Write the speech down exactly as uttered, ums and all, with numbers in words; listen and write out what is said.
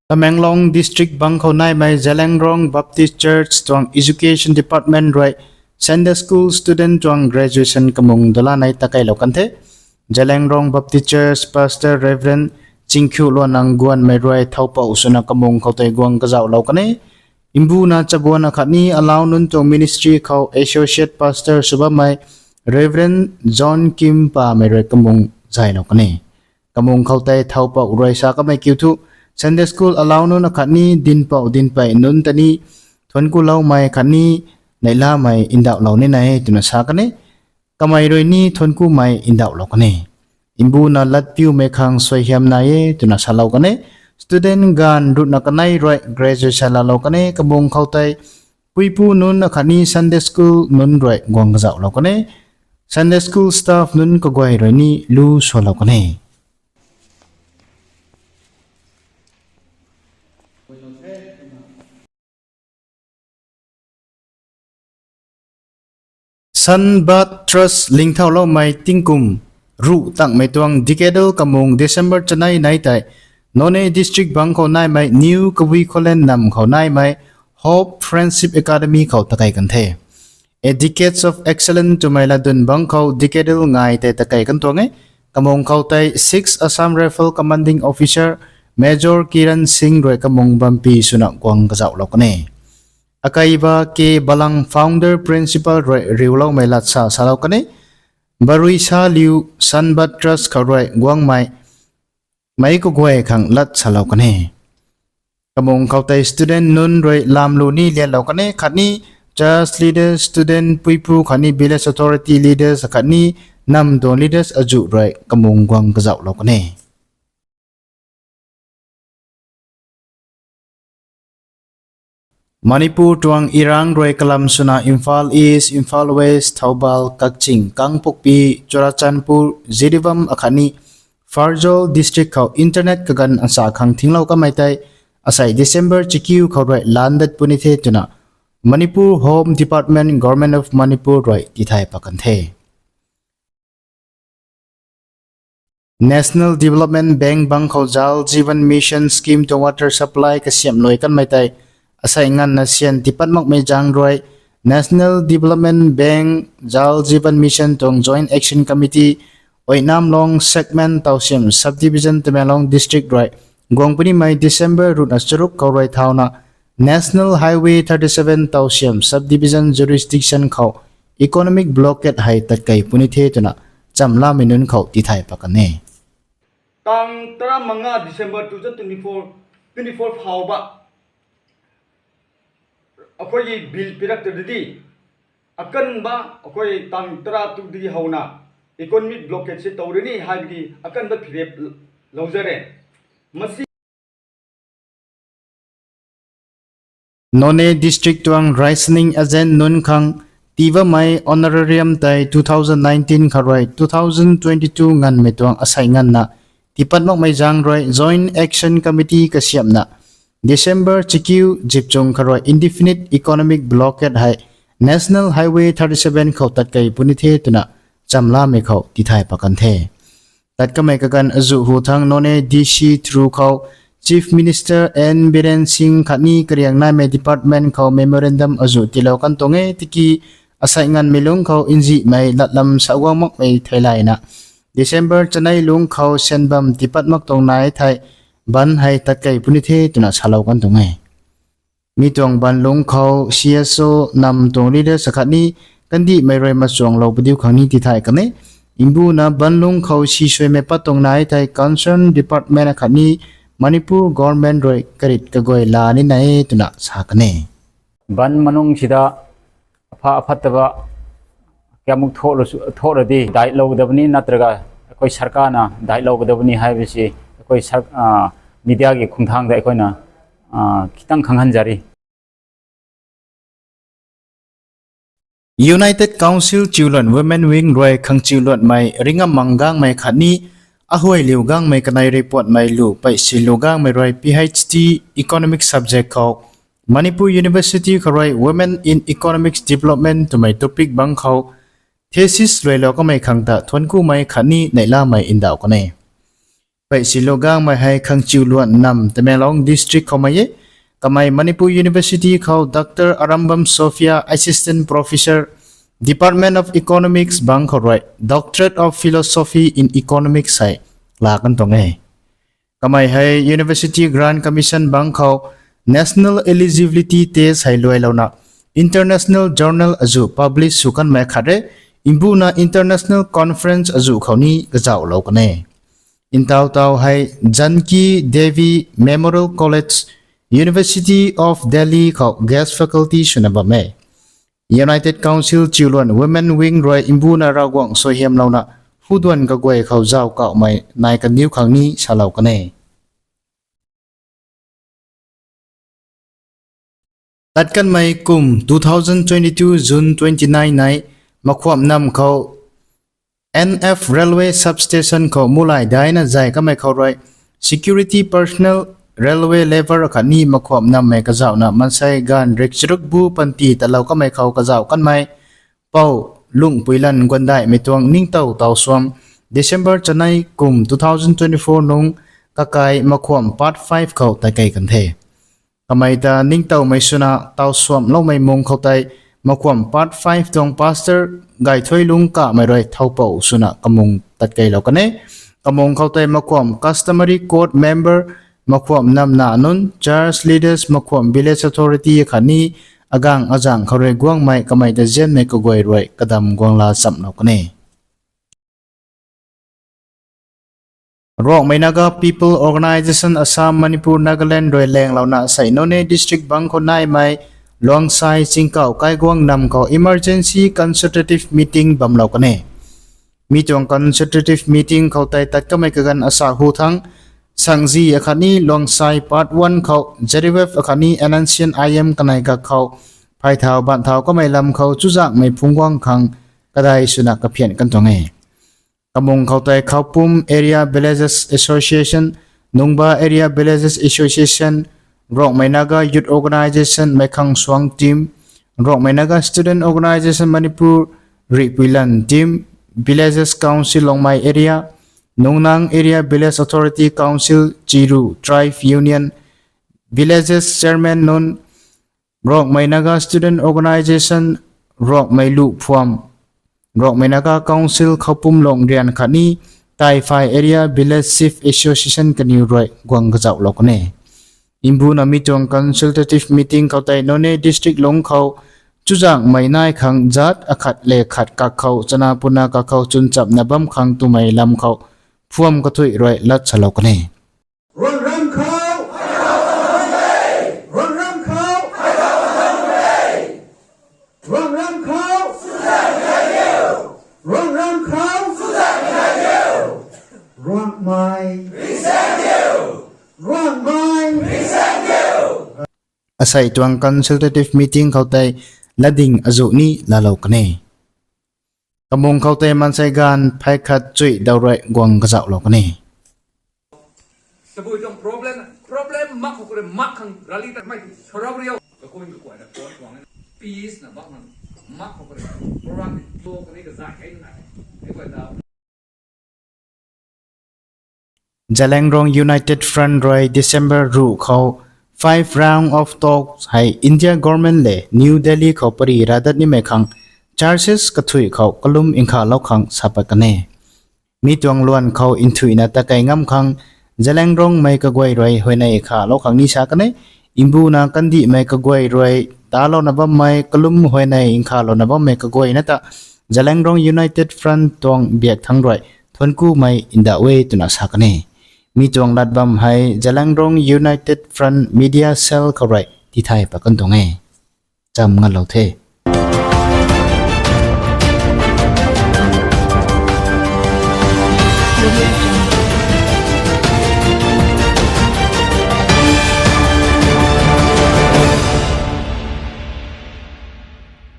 Tamenglong District bang khou naimei Zeliangrong Baptist Church tuang Education Department rui Sunday School student tuang graduation kamung dala nei takeilou kan the. Zeliangrong Baptist Church Pastor Reverend Chingkhiu Luanang Guanmei rui thoupou swna kamung khou tei guang kazauhlou kan e. Mbuna chabuan akhatni alau nunc tuang ministry khou Associate Pastor sw bammei Reverend John Kim Pamei rui kamung zaylou kan e. Kamung khou tei thoupou rui sa kamei kiu thu, Sunday School alau nunc akhatni dinpou dinpei nunc ta ni thuancku loumei khatni neihlamei ndauhlou nina e twna sa kan e. Kamei rui ni thuanckumei ndauhlou kan e. Mbuna latpiumei khang suaihiam nai e twna salou kan e. Student ganv ruhna kanei rui graduation laalou kan e. Kamung khou tei puipu nunc akhatni Sunday School nunc rui guang kazauhlou kan e. Sunday School staff nunc kaguay rui ni lu swlou kan e. Sunbird Trust lingthauloumei tingkum ruh tangmei tuang decadal kamung December chanei nei tei Noney District bang khou naimei New Kabui Khullen nam khou naimei Hope Friendship Academy khou takei kan the. A Decades of Excellence twmei latdyn bang khou decadal ngai tei takei kan tuang e. Kamung khou tei six Assam Rifle Commanding Officer Major Kiran Singh rui kamung bampi swna guang kazauhlou kan e. Akaiba K Balang Founder Principal rui riuloumei latsa salou kan e. Barui saliu Sunbird Trust khou rui guangmei meic kaguay khang lat salou kan e. Kamung khou tei student nunc rui lamlu ni lianlou kan e khatni church leaders, student, puipu khatni village authority leaders khatni nam tuang leaders azuh rui kamung guang kazauhlou kan e. Manipur tuang irang rui kalam swna Imphal East, Imphal West, Thoubal, Kakching, Kangpokpi, Churachandpur, Jiribam akhatni Pherzawl district khou internet kaganv acha khang thinglou kamei tei asei December chakiu khou rui landat puni the twna Manipur Home Department, Government of Manipur rui tithay pat kan the. National Development Bank bang khou Jal Jeevan Mission Scheme tuang water supply kasiamhlou kanmei tei asei nganvna syan tiipat makmei zaeng rui National Development Bank Jal Jeevan Mission tuang Joint Action Committee, Oinamlong Segment, Tousem Subdivision, Tamenglong District rui guang punimei December ruhna charuk khou rui thauna National Highway thirty-seven Tousem Subdivision Jurisdiction khou economic blockade hei tatkei puni the twna chamlamei nunc khou tithay pat kan e. Tang tara manga December two thousand twenty-four, twenty-four phauba ꯑꯩꯈꯣꯏꯒꯤ bill ꯄꯤꯔꯛꯇ꯭ꯔꯗꯤ ꯑꯀꯟꯕ ꯑꯩꯈꯣꯏ ꯇꯥꯡ ꯇꯔꯥ ꯇꯔꯨꯛꯇꯒꯤ ꯍꯧꯅ economic blockade ꯁꯦ ꯇꯧꯔꯅꯤ ꯍꯥꯏꯕꯒꯤ ꯑꯀꯟꯕ ꯐꯤꯔꯦꯞ ꯂꯧꯖꯔꯦ꯫ ꯃꯁꯤ Noney District tuang rationing agent nunc khang tiibamei honorarium tei two thousand nineteen kharui two thousand twenty-two nganvmei tuang asei nganvna tiipat makmei zaeng rui Joint Action Committee kasiamhna December chakiu zipchung kharui indefinite economic blockade hei National Highway thirty-seven khou tatkei puni the twna chamlamei khou tithay pat kan the. Tat kamei kaganv azuh hu thang Noney D C through khou Chief Minister N Biren Singh khatni kariang naimei department khou memorandum azuh tiilou kan tuang e. Tiki asei nganvmei lungc khou nzihmei latlam sa guang makmei theilayna December chanei lungc khou syan bam tiipat mak tuang nai thei bandh hei tatkei puni the twna salou kan tuang e. Mi tuang bandh lungc khou C S O, nam tuang leaders akhatni kandihmei rui machuanglou padiu khang ni tithay kan e. Mbuna bandh lungc khou sisuaimei pat tuang nai thei concerned department akhatni Manipur government rui karit kaguay la nina e twna sa kan e. Bandh manung sida ꯑꯐ ꯑꯐꯠꯇꯕ ꯀꯌꯥꯃꯨꯛ ꯊꯣꯛꯂꯁꯨ, ꯊꯣꯛꯂꯗꯤ ꯗꯥꯏꯠ ꯂꯧꯒꯗꯕꯅꯤ, ꯅꯠꯇ꯭ꯔꯒ ꯑꯩꯈꯣꯏ ꯁꯔꯀꯥꯔꯅ ꯗꯥꯏꯠ ꯂꯧꯒꯗꯕꯅꯤ ꯍꯥꯏꯕꯁꯤ ꯑꯩꯈꯣꯏ ꯁꯔ-, ꯑ, media ꯒꯤ ꯈꯣꯡꯊꯥꯡꯗ ꯑꯩꯈꯣꯏꯅ, ꯑ, ꯈꯤꯇꯪ ꯈꯪꯍꯟꯖꯔꯤ꯫ United Council Chiuluan Women Wing rui khang chiuluanmei Ringamang Gangmei khatni Ahuailiu Gangmei kanei rui puatmei lu pei silu Gangmei rui P H D Economic Subject khou Manipur University kharui Women in Economics Development twmei topic bang khou thesis luailou kamei khang ta thuanckumei khatni neihlamei ndauh kan e. Pei silou gangmei hei Khangchiuluan Nam, Tamenglong District khou mei e. Kamei Manipur University khou Doctor Arambam Sophia, Assistant Professor, Department of Economics bang khou rui Doctorate of Philosophy in Economics hei laa kan tuang e. Kamei hei University Grant Commission bang khou National Eligibility Test hei luailouna international journal azuh publish sw kanmei khat e. Mbuna international conference azuh khou ni kazauhlou kan e. Ntaw taw hei Janki Devi Memorial College, University of Delhi khou guest faculty swna bam e. United Council Chiuluan Women Wing rui mbuna Ravguangc suaihiamlouna huduan kaguay khou zauc kauhmei nai kaniw khang ni salou kan e. Tat kanmei kum two thousand twenty-two June twenty-nine nai Makhuam Nam khou N F Railway Substation khou mulay daina zay kamei khou rui security personnel, railway labour khatni Makhuam Nammei kazauhna maansei ganv rikcharuk bu panty talou kamei khou kazauh kanmei Pou Lungpuilan Guandaihmei tuang ningtow taw suam December chanei kum two thousand twenty-four nung kakai Makhuam Part five khou tatkei kan the. Kamei ta ningtowmei swna taw suamloumei mung khou tei Makhuam Part five tuang Pastor Gaithuilung Kamei rui thowpou swna kamung tatkeilou kan e. Kamung khou tei Makhuam Customary Court member, Makhuam Namna nunc, church leaders, Makhuam village authority khatni agang azang khou rui guangmei kamei ta zianmei kaguay rui kadam guangla chamlou kan e. Rongmei Naga People Organisation Assam, Manipur, Nagaland rui laenglouna sei Noney District bang khou naimei Luangsai Chingkauh Kaiguang Nam khou emergency consultative meeting bamlou kan e. Mi tuang consultative meeting khou tei tat kamei kaganv asa hu thangc Sangzi akhatni Luangsai Part one khou Z R F akhatni N N C N I M kanei kak khou phay thau ban thau kamei lam khou chuzaenghmei phungc guang khang kadai swna kaphian kan tuang e. Kamung khou tei Khaopum Area Villages Association, Nungba Area Villages Association, Rongmei Naga Youth Organisation Meikhang Suang Team, Rongmei Naga Student Organisation Manipur Rihpuilan Team, Villages Council Longmai Area, Nungnang Area Village Authority Council, Chiru Tribe Union, Villages Chairman nunc, Rongmei Naga Student Organisation, Rongmei Luh Phuam, Rongmei Naga Council Khaopum Longrian khatni Taiphai Area Village Chief Association kaniw rui guang kazauhlou kan e. Mbuna mi tuang consultative meeting khou tei Noney District lungc khou chuzaenghmei nai khang zat akhat le khat kak khou chana puna kak khou chwnchapna bam khang twmei lam khou phuam kathuih rui lat salou kan e. Ruangram khou, Ruangram khou, Ruangram khou, Ruangram khou, Ruangmei, Ruangmei. Asei tuang consultative meeting khou tei latding azuh ni laalou kan e. Kamung khou tei maansei ganv phey khat chuih daw rui guang kazauhlou kan e. Tabui tuang problem, problem mak khou kare mak khang rally ta mei sarau riu. Kakun kakuai na kuan tuang peace na bak khang mak khou kare program ni to kani kazai kai na. Ei kuai ta. Zeliangrong United Front rui December ruh khou five round of talks hei India government le New Delhi khou pary radat nimei khang churches kathuih khou kalum nkhalou khang sa pat kan e. Mi tuang luan khou nthuihna takei ngam khang Zeliangrongmei kaguay rui huayney khalou khang ni sa kan e. Mbuna kandihmei kaguay rui talouna bammei kalum huayney nkhalouna bammei kaguayna ta Zeliangrong United Front tuang biak thangc rui thuanckumei ndauh e twna sa kan e. Mi tuang lat bam hei Zeliangrong United Front Media Cell khou rui tithay pat kan tuang e. Cham ngalou the.